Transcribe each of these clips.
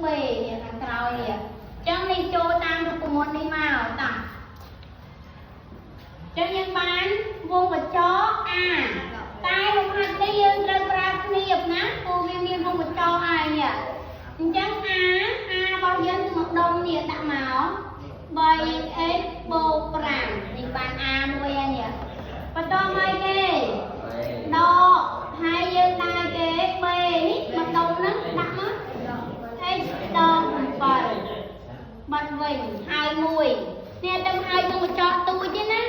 B នេះខាងក្រោយនេះអញ្ចឹងនេះចូលតាមរូបមន្តនេះមកតោះអញ្ចឹងយើងបានវងបញ្ចក A តែលំហាត់នេះយើងត្រូវប្រើគ្នាណាព្រោះវាមានវងបញ្ចកហើយនេះអញ្ចឹង A A របស់យើងគឺមកដុំនេះដាក់មក 3x បូក5នេះបាន A មួយហើយនេះបន្តមកគេដកហើយយើងដែរគេ B នេះមកដុំហ្នឹងដាក់មក x ដក7បាត់វិញហើយមួយនេះតែហើយវងបញ្ចកទូចទេណា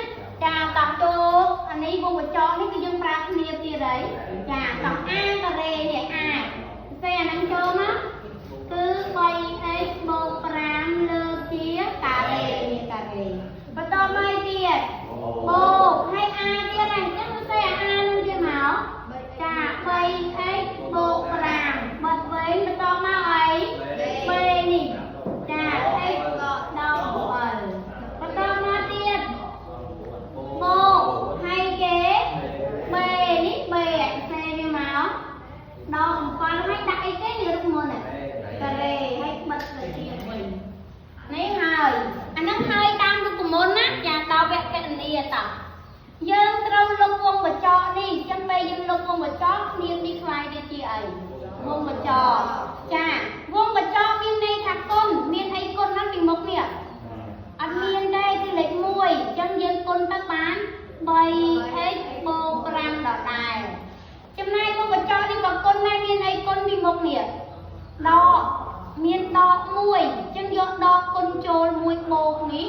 ចាតោះចូលអានេះវងបញ្ចកនេះគឺយើងប្រើគ្នាទៀតហើយចាតោះ a ការ៉េនេះ a សេអាហ្នឹងចូលមកគឺ 3x បូក5លើកជាការ៉េនេះការ៉េបន្តមកទៀតបូកហើយ a ទៀតហើយអញ្ចឹងសេអា a នឹងទៀតមកចា 3x បូក5បាត់វិញបន្តមកអី b នេះចា x ដល់7បន្តមកទៀតបូកហើយគេ b នេះ b អសេវាមកដល់7ហើយដាក់អីគេនេះរូបមន្តនេះការ៉េហើយបិទទៅទៀតវិញនេះហើយអាហ្នឹងហើយតាមរូបមន្តណាចាដល់វគ្គកណនីតោះយើងត្រូវលុបវងបញ្ចកនេះអញ្ចឹងពេលយើងលុបវងបញ្ចកគ្នានេះខ្លាយទៅជាអីវងបញ្ចកចាវងបញ្ចកមានន័យថាគុណមានអីគុណហ្នឹងពីមុខនេះអត់មានទេគឺលេខ1អញ្ចឹងយើងគុណទៅបាន 3x បូក5ដដែលចំណែកវងបញ្ចកនេះក៏គុណដែរមានអីគុណពីមុខនេះដកមានដក1អញ្ចឹងយកដកគុណចូល1បូកនេះ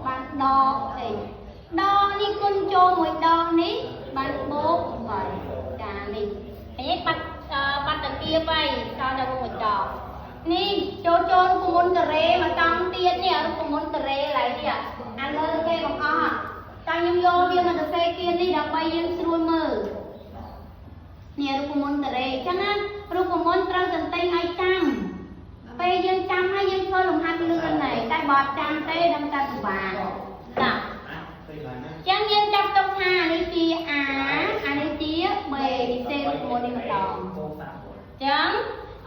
បានដកអីដកនេះគុណចូលមួយដកនេះបានបូក8ចានេះហើយបាត់បាត់តាគៀបហើយសល់តែវងបញ្ចកនេះចូលចូលរូបមន្តការ៉េមកតង់ទៀតនេះរូបមន្តការ៉េឡើយនេះអាលើគេបង្អស់តែខ្ញុំយកវាមកសរសេរគៀននេះដើម្បីយើងស្រួលមើលនេះរូបមន្តការ៉េអញ្ចឹងណារូបមន្តត្រូវទន្ទិញឲ្យចាំពេលយើងចាំហើយយើងធ្វើលំហាត់លឿនហើយតែបើអត់ចាំទេដឹងតែពិបាកតាអញ្ចឹងយើងចាប់ទុកថានេះជា A អានេះជា B នេះសេរូបមន្តនេះម្ដងអញ្ចឹង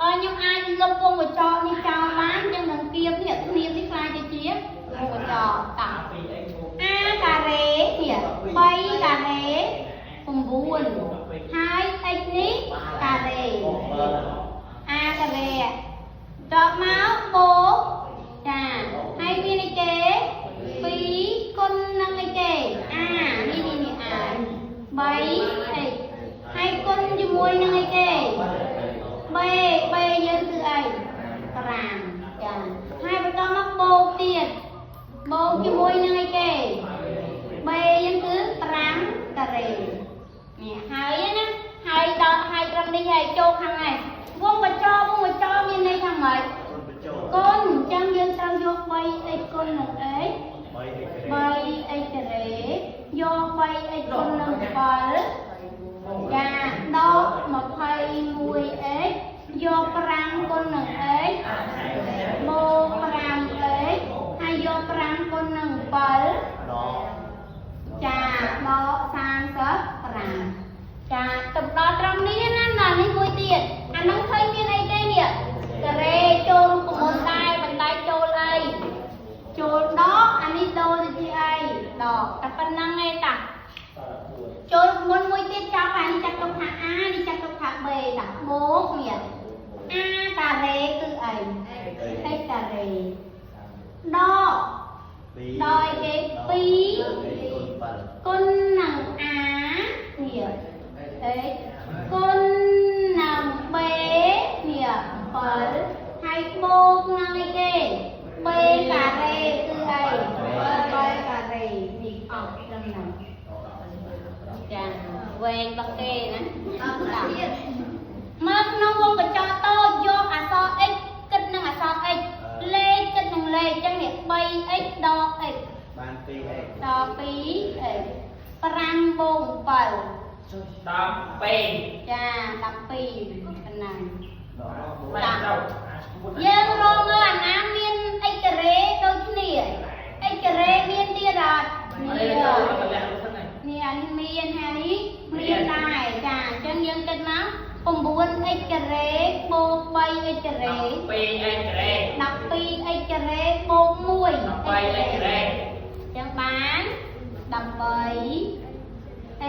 អរខ្ញុំអាចលុបវងបញ្ចកនេះចោលបានអញ្ចឹងនឹងគៀបនេះគៀបនេះខ្លាយទៅជាវងបញ្ចកតោះ A ការ៉េនេះ3ការ៉េ9ហើយ x នេះការ៉េ A ការ៉េតបមកបូកចាហើយមានអីគេ2គុណនឹងអីគេ A នេះនេះនេះ A 3 x ហើយគុណជាមួយនឹងអីគេ B B យើងគឺអី5ចាហើយបន្តមកបូកទៀតបូកជាមួយនឹងអីគេ B យើងគឺ5ការ៉េនេះហើយណាហើយដល់ហើយត្រឹមនេះហើយចូលខាងនេះវងបញ្ចកវងបញ្ចកមានន័យថាម៉េចគុណអញ្ចឹងយើងត្រូវយក 3x គុណនឹង x 3x ការ៉េយក 3x គុណនឹង7ចាដក 21x យក5គុណនឹង x បូក 5x ហើយយក5គុណនឹង7ចាដក35ចាទៅដល់ត្រង់នេះណាណានេះមួយទៀតអាហ្នឹងឃើញមានអីគេនេះការ៉េចូលរូបមន្តដែរមិនដែរចូលអីចូលដកអានេះដូរទៅជាអីដកតែប៉ុណ្្នឹងឯងតាចូលរូបមន្តមួយទៀតចាប់អានេះចាត់ទុកថា A នេះចាត់ទុកថា B តាបូកនេះ A ការ៉េគឺអី x ការ៉េដកដល់គេ2គុណនឹង A នេះ x គុណនឹង B នេះ7ហើយបូកនឹងអីគេ B ការ៉េគឺអី B ការ៉េនេះអស់ត្រឹមហ្នឹងចាវែងរបស់គេណាមកក្នុងវងបញ្ចកតូចយកអក្សរ x គិតនឹងអក្សរ x លេខគិតនឹងលេខអញ្ចឹងនេះ 3x ដក x បាន 2x ដល់ 2x 5បូក7 12 ចា12ប៉ុណ្ណឹង មិនត្រូវ យើងរកមើលអាណាមាន x ការ៉េដូចគ្នា x ការ៉េមានទៀតអត់ នេះ នេះ ចូលតម្លាក់សិនហើយ នេះអានេះមានហានេះមានដែរចាអញ្ចឹងយើងគិតមក 9x ការ៉េបូក 13 x ការ៉េ 12 x ការ៉េ 12 x ការ៉េបូក1 13 x ការ៉េ អញ្ចឹងបាន13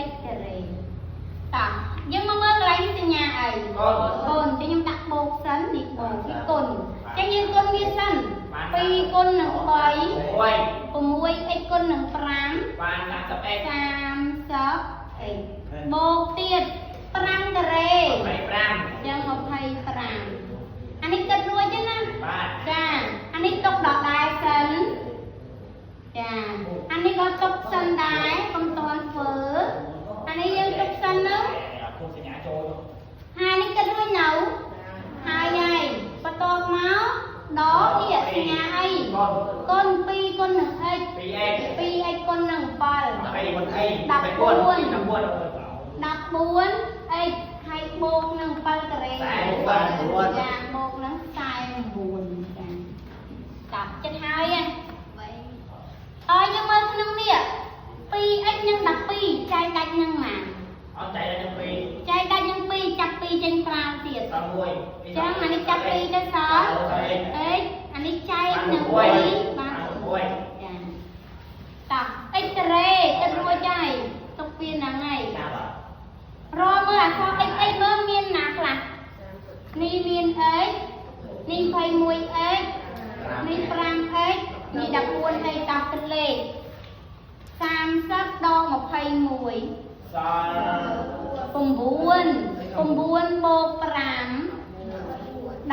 x ការ៉េតោះយើងមកមើលកន្លែងនេះសញ្ញាអី កូន គុណចឹងខ្ញុំដាក់បូកសិននេះបូកនេះគុណចឹងយើងគុណវាសិន2គុណនឹង3 6 6 x គុណនឹង5 បាន30 x 30 x បូកទៀត5ការ៉េ 25 ចឹង25អានេះគិតរួចទេណា បាទ ចាអានេះទុកដដែលសិនចាអានេះក៏ទុកសិនដែរកុំតន់ធ្វើអានេះយើងទុកសិនទៅ គុំសញ្ញាចូល ហើយនេះគិតរួចនៅហើយហើយបន្ទាប់មកដកនេះសញ្ញាអី គុណ គុណ2គុណនឹង x 2x 2x គុណនឹង7 14 14 14 x ហើយបូកនឹង7ការ៉េ 49 ចាបូកនឹង49ចាតោះចិត្តហើយហ៎អើយយើងមើលក្នុងនេះ 2x និង12ចែកដាច់នឹងម៉ាន អត់ចែកដល់2 ចែកដាច់នឹង2ចាប់2ចេញក្រៅទៀត ដល់1 ចឹងអានេះចាប់2ទៅសល់ x អានេះចែកនឹង2បាន 6 ចាតោះ x ការ៉េគិតរួចហើយទុកវាហ្នឹងហើយ ចាបាទ រកមើលអក្សរ x x មើលមានណាខ្លះនេះមាន x នេះ 21x នេះ 5x នេះ 14x តោះគិតលេខ30ដក21 សល់ 9 9បូក5 11 14 14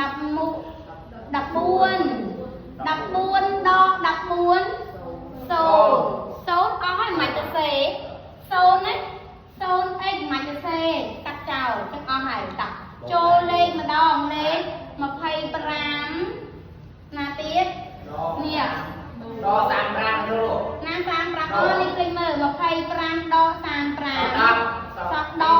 ដក14 0 0អស់ហើយមិនទៅសេ0ណា 0x មិនទៅសេកាត់ចោលចឹងអស់ហើយតោះចូលលេខម្ដងលេខ25ណាទៀតនេះ ដក35រូ ណា35អូនេះឃើញមើល25ដក35 10 សក់ដក